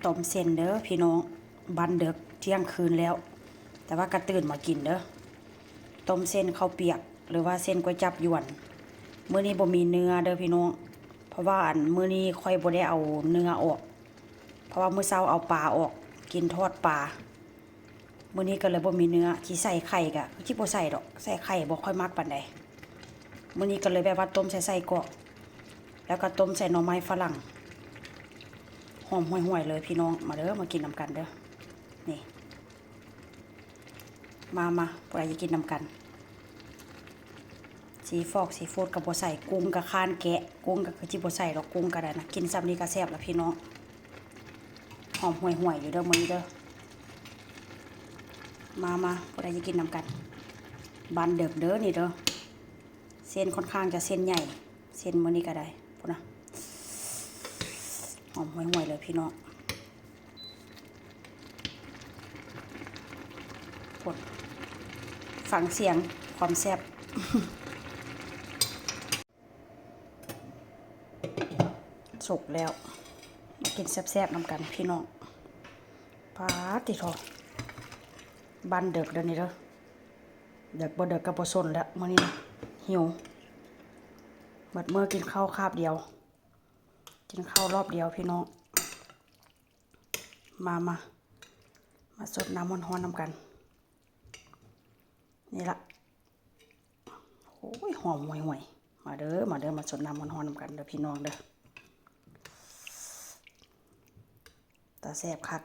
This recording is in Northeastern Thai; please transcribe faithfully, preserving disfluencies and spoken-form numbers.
ต้มเส้นเด้อพี่น้อง บันเดิกเที่ยงคืนแล้ว แต่ว่าก็ตื่นมากินเด้อ ต้มเส้นข้าวเปียก หรือว่าเส้นก๋วยจั๊บยวน มื้อนี้บ่มีเนื้อเด้อพี่น้อง เพราะว่าอันมื้อนี้ข้อยบ่ได้เอาเนื้อออก เพราะว่ามื้อเช้าเอาปลาออก กินทอดปลา มื้อนี้ก็เลยบ่มีเนื้อ สิใส่ไข่กะ สิบ่ใส่ดอก ใส่ไข่บ่ค่อยมักปานใด มื้อนี้ก็เลยแบบว่าต้มใส่ไส้กรอก แล้วก็ต้มใส่หน่อไม้ฝรั่ง หอมห่วยๆเลยพี่น้อง มาเด้อ มากินนำกันเด้อ นี่ มามา ผู้ใดจะกินนำกัน ซีฟอกซีฟู้ดก็บ่ใส่ กุ้งก็ค้านแกะ กุ้งก็คือสิบ่ใส่ดอก กุ้งก็ได้นะ กินส่ำนี้ก็แซ่บแล้วพี่น้อง หอมห่วยๆอยู่เด้อมื้อนี้เด้อ มามา ผู้ใดจะกินนำกัน บันเดิกเด้อนี่เด้อ เส้นค่อนข้างจะเส้นใหญ่ เส้นมื้อนี้ก็ได้ พุ้นนะ หอมห่วยๆเลยพี่น้อง พุ้น ฟังเสียงความแซ่บ สุกแล้ว มากินแซ่บๆนำกันพี่น้อง ป๊าดติโถ บันเดิกเด้อนี่เด้อ เดิกบ่เดิกก็บ่สนแล้วมื้อนี้นะ หิว เบิดมื้อกินข้าวคาบเดียว กินข้าวรอบเดียวพี่น้อง มามา มาสดน้ำร้อนๆนำกัน นี่ละ โอ้ย หอมห่วยๆ มาเด้อ มาเด้อ มาสดน้ำร้อนๆนำกันเด้อพี่น้องเด้อ ตาแซ่บคัก